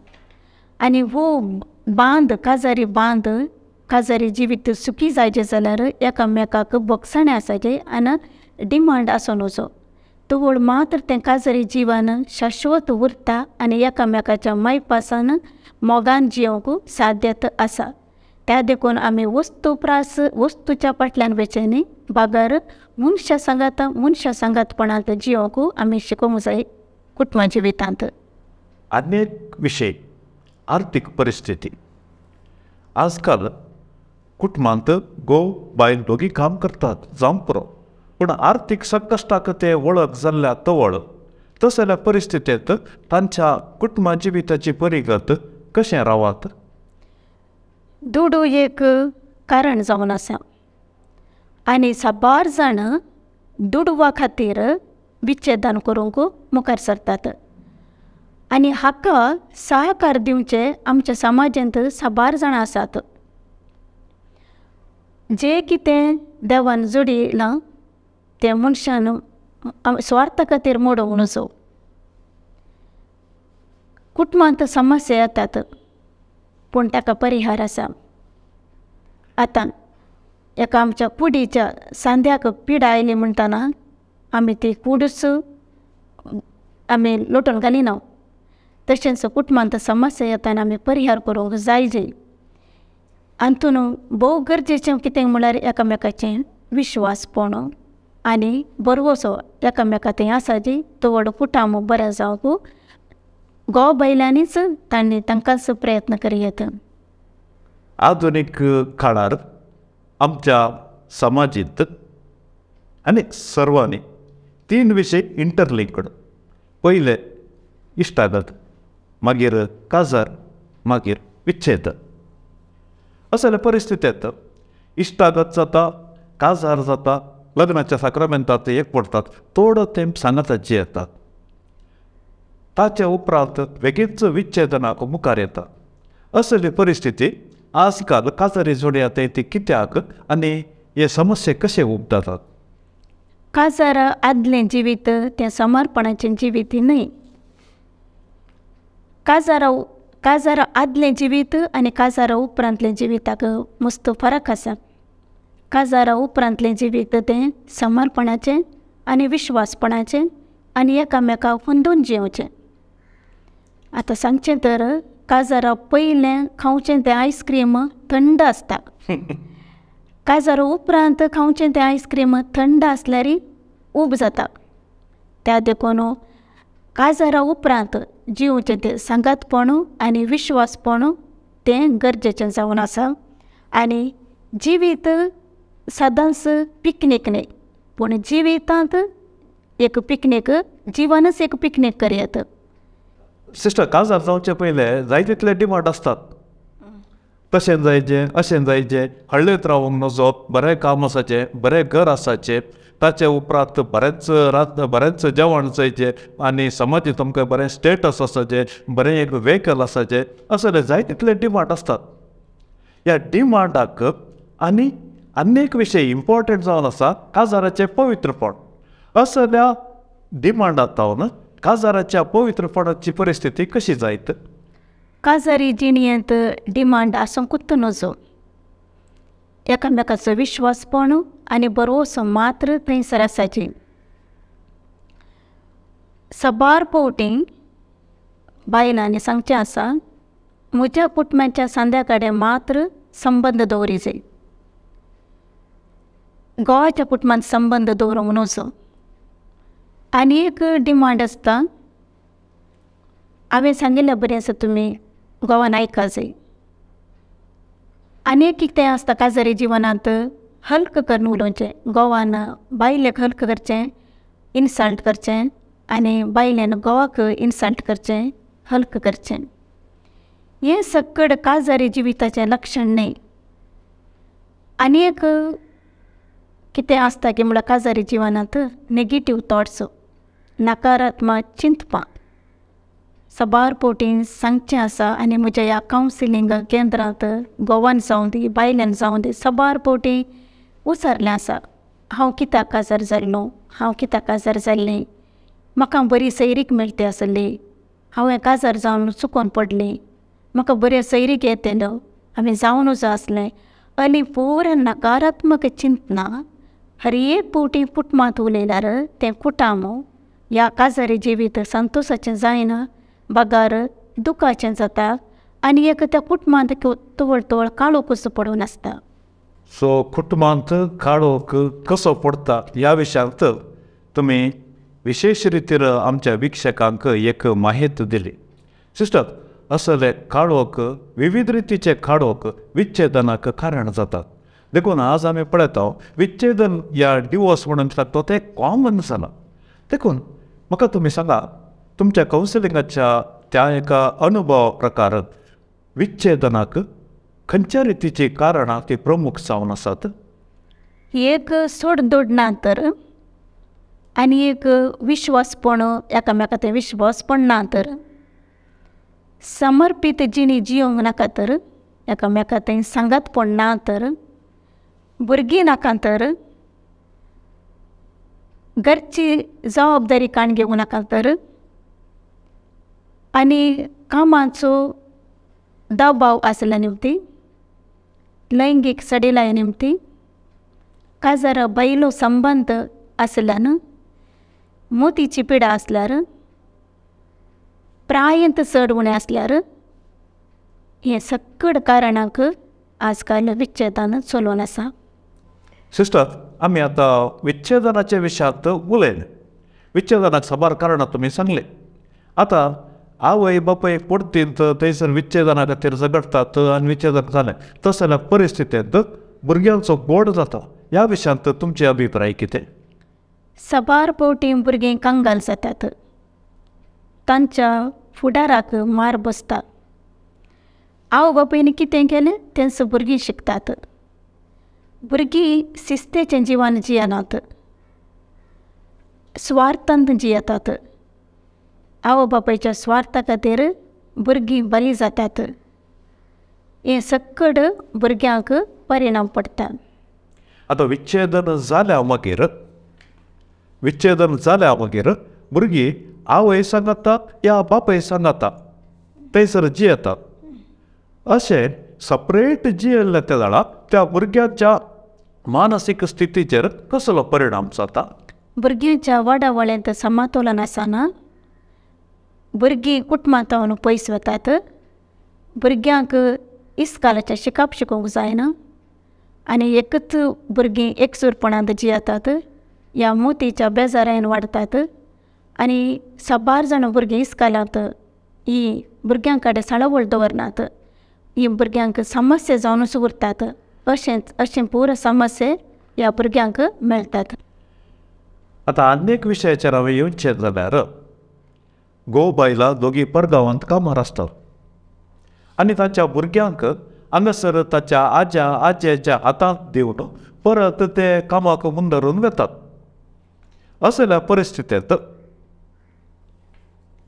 आनी हो बांद काजारी बांद काजारी जिवीत सुखी जायचें जाल्यार एकामेकाक भोगसणें आसाचें आनी डिमांड आसूं नजो. तवळ मात्र तें काजारी जिवन शाश्वत उरता आनी एकामेकाच्या मायपासान मोगान जियोवंक साध्यत आसा. त्या देखून आमी वस्तूच्या फाटल्यान वचचें न्ही, बागर मनशा सांगात मनशा सांगातपणांत जियोवंक आमी शिकोवंक जाय कुटुंबा जिवितांत. आनी एक विशय आर्थीक परिस्थिती. आजकाल कुटुंबांत घोव बायल दोगी काम करतात जावंक पुरो, पूण आर्थीक संकश्टाक ते वळख जाल्ल्या तवळ तसल्या परिस्थितींत तांच्या कुटुंबा जिविताची परिगत कशें रावत? दुडू एक कारण जावन आसा आनी साबार जाण दुडवा खातीर विच्छेदन करूंक मुखार सरतात आनी हाका सहकार दिवचे आमच्या समाजांत साबार जाणां आसात. जें कितें देवान जोडिलां तें मनशान स्वार्था खातीर मोडूंक नजो. कुटुंबांत समस्या येतात पूण ताका परिहार आसा. आतां एका आमच्या कुडीच्या सांद्याक पिडा आयली म्हणटना आमी ती कूडच आमी लोटून घालिना. तशेंच कुटुंबांत समस्या येतना आमी परिहार करूंक जाय जे. हातून भोव गरजेचें कितें म्हळ्यार एकामेकाचें विश्वासपण आनी भरवसो एकामेका थंय आसा जी तवळ कुटुंब बरें जावंक घोव बायलांनीच तांणी तांकांच प्रयत्न करयेत. आधुनीक काळार आमच्या समाजीत आनी सर्वांनी तीन विशय इंटरलिंक्ड. पयले इश्टागत, मागीर काजार, मागीर विच्छेद. असल्या परिस्थितींत इश्टागत जाता, काजार जाता, लग्नाच्या साक्रामेंतात एक पडटात, थोडो तेंप सांगाताची येतात, ताच्या उपरांत बेगीनच विच्छेदनाक मुखार येता. असली परिस्थिती आजकाल काजारी जोडयात ती कित्याक आनी हे समस्ये कशे उबजातात? काजारा आदलें जिवीत तें समर्पणाचें जिवीत न्हय. काजारा आदलें जिवीत आनी काजारा उपरांतलें जिविताक मस्त फरक आसा. काजारा उपरांतलें जिवीत तें समर्पणाचें आनी विश्वासपणाचें आनी एकामेकाक हुंदून जियोवचें. आतां सांगचें तर काजारा पयलें खावचें तें आयस्क्रीम थंड आसता. काजारा उपरांत खावचें तें आयस्क्रीम थंड आसल्यार ऊब जाता. त्या देखून काजारा उपरांत जियोवचें तें सांगातपण आनी विश्वासपण तें गरजेचें जावन आसा. आनी जिवीत सदांच पिकनीक न्हय पूण जिवितांत एक पिकनीक जिवनच एक पिकनीक करयात. सिस्टर, काजार जावचे पयलें जाय तितले डिमांड आसतात. तशें जायचें, अशें जायचें, हळ्ळेंत रावंक नजो, बरें काम आसाचें, बरें घर आसाचें, ताचे उपरांत बरेंच रात बरेंच जेवण जायचें आनी समाजीत तुमकां बरें स्टेटस आसाचें, बरें एक व्हेकल आसाचें, असले जाय तितले डिमांड आसतात. ह्या डिमांडाक आनी आनी एक विशय इम्पोर्टंट जावन आसा, काजाराचें पवित्रपण. असल्या डिमांडात जावन काजाराच्या पवित्रपणाची परिस्थिती कशी जायत? काजारी जिणयेंत डिमांड आसूंकूच नजो. एकामेकाचो विश्वासपण आनी भरवंसो मात्र थंयसर आसाची. साबार फावटी बायलांनी सांगचें आसा, म्हज्या कुटुंबाच्या सांद्या कडेन मात्र संबंद दवरी जाय, घोवाच्या कुटुंबान संबंद दवरूंक नजो. आनी एक डिमांड आसता, हांवें सांगिल्लें बरें आसा तुमी घोवान आयका जाय. आनी एक कितें आसता काजारी जिवनांत हल्क करून उलोवचें, घोवान बायलेक हल्क करचें, इन्सल्ट करचें आनी बायलेन घोवाक इन्सल्ट करचें, हल्क करचें. हें सक्कड काजारी जिविताचें लक्षण न्हय. आनी एक कितें आसता की म्हळ्यार काजारी जिवनांत नेगेटीव थॉट्स, नकारात्मक चिंतपां साबार फावटी सांगचें आसा. आनी म्हज्या ह्या कावन्सिलींग केंद्रांत घोवान जावं दी बायलेन जावं दी साबार फावटी उचारलें आसा, हांव कित्याक काजार जाल्लो, हांव कित्याक काजार जाल्लें, म्हाका बरी सयरीक मेळटी आसली, हांवें काजार जावन चुकोन पडलें, म्हाका बऱ्यो सयरीक येतल्यो, हांवें जावं नजो आसलें. आनी पुराय नकारात्मक चिंतनां हर एक फावटी कुटुंबांत उलयल्यार तें कुटुंब ह्या काजारी जिवीत संतोशाचें जायना, बगार दुखाचें जाता आनी एक त्या कुटुंबांत तवळ तवळ काळोखूच पडून आसता. सो कुटुंबांत काळोख कसो पडटा ह्या विशयांत तुमी विशेश रितीर आमच्या विक्षकांक एक माहिती दिली. सिस्टर, असले काळोख, विविध रितीचे काळोख विच्छेदनाक कारण जातात. देखून आज आमी पळयता विच्छेदन या डिवोर्स म्हणून लागता तें कॉमन जालां. देखून म्हाका तुमी सांगा, तुमच्या कावन्सिलिंगाच्या त्या एका अनुभवा प्रकार विच्छेदनाक खंयच्या रितीची कारणां ती प्रमुख जावन आसात? एक सोडदोड ना तर आनी एक विश्वासपण, एकामेका तें विश्वासपण ना तर, समर्पीत जिणी जियोंक नाका तर, एकामेका थंय सांगातपण ना तर, भुरगीं नाका तर, घरची जबाबदारी काण घेवंक नाका तर, आनी कामाचो दबाव आसल्या निमती, लैंगीक सडिलाय निमती, काजारा बायलो संबंद आसल्यान, मोतीची पिडा आसल्यार, प्रायंत चड उणें आसल्यार, हें सक्कड कारणांक आजकाल विच्छेदन चलोवन आसा. सिस्टर, आमी आतां विच्छेदनाच्या विशयांत उलयले. विच्छेदनाक साबार कारणां तुमी सांगले. आतां आवय बापूय पडतींत थंयसर विच्छेदना खातीर झगडटात आनी विच्छेदन जालें तशें जाल्यार परिस्थितींत भुरग्यांचो गोड जाता. ह्या विशयांत तुमचे अभिप्राय कितें? साबार फावटी भुरगीं कंगाल जातात, तांच्या फुडाराक मार बसता. आवय बापायन कितें केलें तेंच भुरगीं शिकतात. भुरगीं शिस्तेचें जिवन जियेनात, सुवार्थांत जियेतात. आवय बापायच्या स्वार्था खातीर भुरगीं बरी जातात. हें सक्कड भुरग्यांक परिणाम पडटा. आतां विच्छेदन जाल्या मागीर विच्छेदन जाल्या मागीर भुरगीं आवय सांगाता या बापाय सांगाता थंयसर जियेतात. अशें सपरेट जियेल्ले त्या जाणा त्या भुरग्यांच्या मानसीक स्थितीचेर कसलो परिणाम जाता? भुरग्यांच्या वाडावळ्यांत समतोलन आसना, भुरगीं कुटुंबांत पयस वतात, भुरग्यांक इस्कालाचें शिकप शिकोवंक जायना आनी एकूच भुरगीं एकसूरपणांत जियेतात, ह्या मोतीच्या बेजारायन वाडटात आनी साबार जाणां भुरगीं इस्कालांत ही भुरग्यां कडेन साळावळ दवरनात, ही भुरग्यांक समस्या जावनूच उरतात. अशेंच अशें पुरो समस्या ह्या भुरग्यांक मेळटात. आतां आनी एक विशयाचेर हांवें येवचें जाल्यार घोव बायलां दोगी परगांवांत कामार आसतात आनी तांच्या भुरग्यांक हांगासर ताच्या आज्या आजयेच्या हातांत दिवन परत ते कामाक मुंदरून वेतात. असल्या परिस्थितींत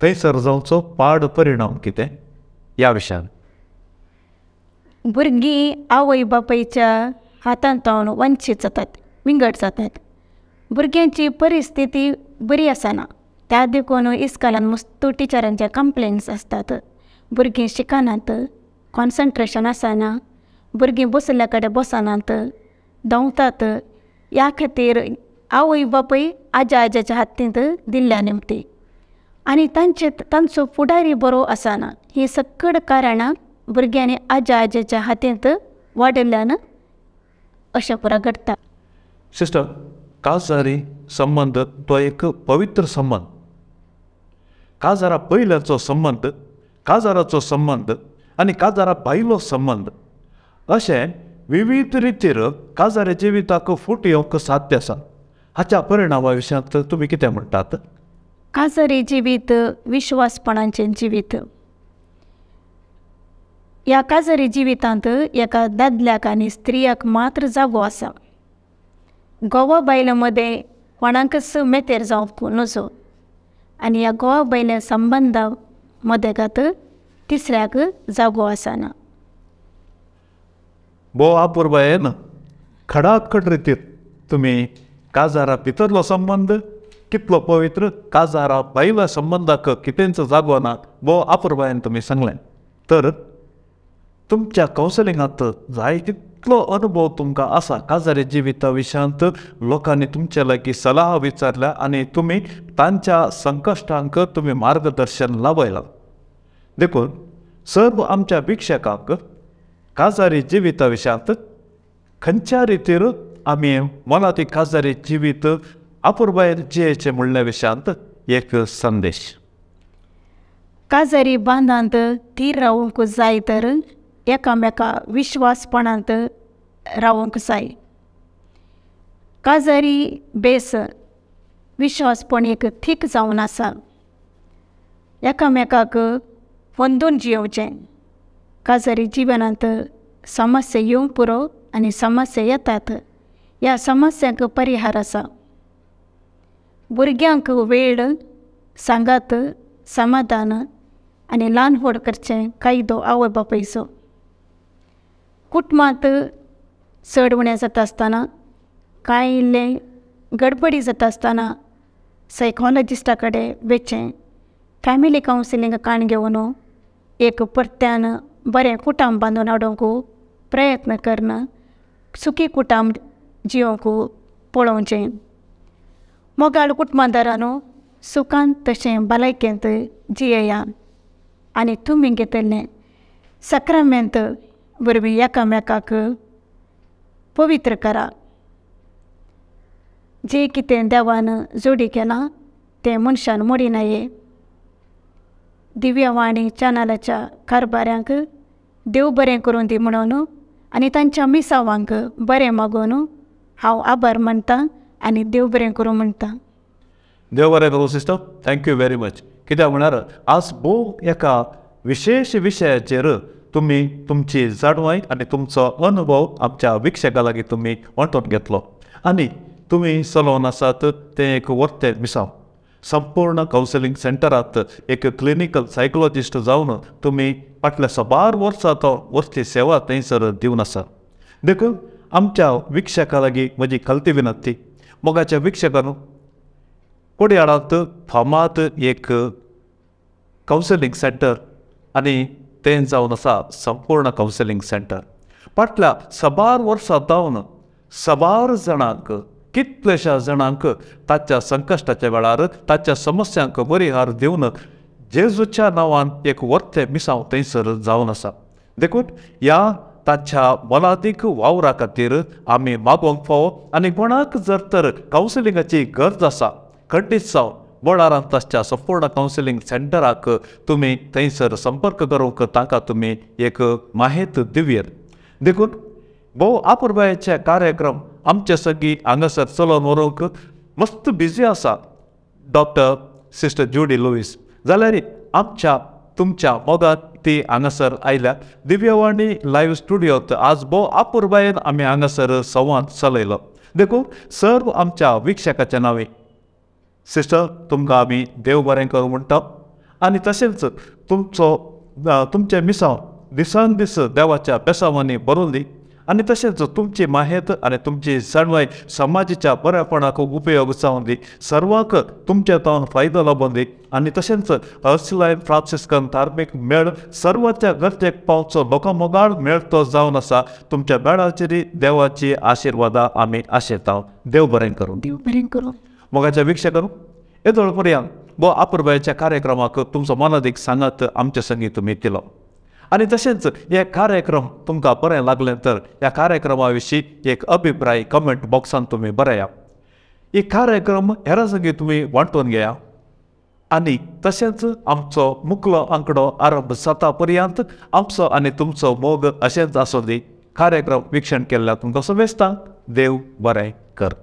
थंयसर जावचो पाड परिणाम कितें ह्या विशयान? भुरगीं आवय बापायच्या हातांत वंचीत जातात, विंगड जातात. भुरग्यांची परिस्थिती बरी आसना, त्या देखून इस्कालान मस्तू टिचरांचे कंप्लेन्स आसतात. भुरगीं शिकनात, कॉन्सन्ट्रेशन आसना, भुरगीं बशिल्ल्या कडेन बसनात, धांवतात. ह्या खातीर आवय बापूय आज्या आजयेच्या हातींत दिल्ल्या निमती आनी तांचे तांचो फुडारी बरो आसना. ही सगळीं कारणां भुरग्यांनी आज्या आजयेच्या हातींत वाडिल्ल्यान अशें पुरो घडटा. सिस्टर, काजारी संबंद तो एक पवित्र संबंद. काजारा पयल्याचो संबंद, काजाराचो संबंद आनी काजारा भायलो संबंद अशें विविध रितीर काजारी जिविताक फूट येवंक साध्य आसा. हाच्या परिणामा विशयांत तुमी कितें म्हणटात? काजारी जिवीत विश्वासपणाचें जिवीत. ह्या काजारी जिवितांत एका दादल्याक आनी स्त्रियाक मात्र जागो आसा. गोवा बायलां मदें कोणाकच मेतेर जावंक नजो आनी ह्या गोवा बायल्या संबंदा मदेगात तिसऱ्याक जागो आसना. भोव अपुरबायेन खडाखड रितीर तुमी काजारा भितरलो संबंद कितलो पवित्र, काजारा भायल्या संबंदाक कितेंच जागो ना, भोव अपुरबायेन तुमी सांगलें. तर तुमच्या कावन्सिलिंगांत जाय तितलो अनुभव तुमकां आसा काजारी जिविता विशयांत. लोकांनी तुमचे लागीं सलाह विचारल्या आनी तुमी तांच्या संकश्टांक तुमी मार्गदर्शन लावयलां. देखून सर्व आमच्या भिक्षकांक काजारी जिविता विशयांत खंयच्या रितीर आमी मोलादीक काजारी जिवीत अपुरबायेन जियेचें म्हणल्या विशयांत एक संदेश. काजारी बांदांत थीर रावूंक जाय तर एकामेका विश्वासपणांत रावूंक जाय. काजारी बेस विश्वासपण एक थीक जावन आसा. एकामेकाक वंदून जियोवचें. काजारी जिवनांत समस्या येवंक पुरो आनी समस्या येतात. ह्या समस्यांक परिहार आसा. भुरग्यांक वेळ, सांगात, समाधान आनी ल्हान व्हड करचें कायदो आवय बापायचो. कुटुंबांत चड उणें जाता आसतना, कांय इल्लें गडबडी जाता आसतना सायकोलॉजिस्टा कडेन वचचें, फॅमिली कावन्सिलींग काण घेवन एक परत्यान बरें कुटुंब बांदून हाडूंक प्रयत्न करून सुखी कुटुंब जियोवंक पळोवचें. मोगाळ कुटुंबादारांनो, सुखान तशें भलायकेंत जियेया आनी तुमी घेतिल्लें साक्रामेंत वरवीं एकामेकाक पवित्र करा. जें कितें देवान जोडी केलां तें मनशान मोडिनाये. दिव्यवाणी चॅनलाच्या कारभाऱ्यांक देव बरें करूं दी म्हणून आनी तांच्या मिसावांक बरें मागून हांव आभार मानतां आनी देव बरें करूं म्हणटा. देव बरें करूं sister, thank you very much. कित्याक म्हळ्यार आज भोव एका विशेश विशयाचेर तुमी तुमची जाणवाय आनी तुमचो अनुभव आमच्या विक्षका लागीं तुमी वांटून घेतलो आनी तुमी चलोवन आसात तें एक वर्तें मिसांव. संपूर्ण कावन्सिलींग सेंटरांत एक क्लिनिकल सायकोलॉजिस्ट जावन तुमी फाटल्या साबार वर्सां तो वर्ती सेवा थंयसर दिवन आसा. देखून आमच्या विक्षका लागीं म्हजी खालती विनंती, मोगाच्या विक्षकांनो, कोडयाळांत फामाद एक कावन्सिलींग सेंटर आनी तें जावन आसा संपूर्ण कावन्सिलींग सेंटर. फाटल्या साबार वर्सां जावन साबार जाणांक, कितलेश्या जाणांक ताच्या संकश्टाच्या वेळार ताच्या समस्यांक परिहार दिवन जेजूच्या नांवान एक वर्तें मिसांव थंयसर जावन आसा. देखून ह्या ताच्या मोलादीक वावरा खातीर आमी मागोवंक फावो आनी कोणाक जर तर कावन्सिलिंगाची गरज आसा खंडीत जावन बोळारांत आसच्या संपूर्ण कावन्सिलींग सेंटराक तुमी थंयसर संपर्क करूंक तांकां तुमी एक माहिती दिवयेत. देखून भोव आपुरबायेचे कार्यक्रम आमचे सगळीं हांगासर चलोवन व्हरूंक मस्त बिजी आसा डॉक्टर सिस्टर ज्युडी लुईस. जाल्यार आमच्या तुमच्या मोगान ती हांगासर आयल्या. दिव्यवाणी लायव्ह स्टुडियोंत आज भोव आपुरबायेन आमी हांगासर संवाद चलयलो. देखून सर्व आमच्या विक्षकाच्या नांवे सिस्टर तुमकां आमी देव बरें करूं म्हणटा आनी तशेंच तुमचो तुमचें मिसांव दिसान दीस देवाच्या बेसांवांनी भरून दी आनी तशेंच तुमची माहेत आनी तुमची जाणवाय समाजाच्या बरेपणाक उपयोग जावन दी, सर्वांक तुमच्या तावन फायदो लाबून दी आनी तशेंच अर्सलायन फ्रांसिस्कन धार्मीक मेळ सर्वांच्या गरजेक पावचो लोकां मोगाळ मेळ तो जावन आसा. तुमच्या मेळाचेर देवाची आशिर्वादां आमी आशेता. देव बरें करूं. देव बरें करूं. मोगाच्या वीक्षकांनो, येदोळ पर्यंत भोव आपुरबायेच्या कार्यक्रमाक तुमचो मोलादीक सांगात आमचे संगी तुमी दिलो आनी तशेंच हे कार्यक्रम तुमकां बरें लागलें तर ह्या कार्यक्रमा विशीं एक अभिप्राय कमेंट बॉक्सान तुमी बरया. ही कार्यक्रम हेरां संगी तुमी वांटून घेया आनी तशेंच आमचो मुखलो आंकडो आरंभ जाता पर्यंत आमचो आनी तुमचो मोग अशेंच आसूं दी. कार्यक्रम वीक्षण केल्ल्या तुमकां शुभेच्छा. देव बरें कर.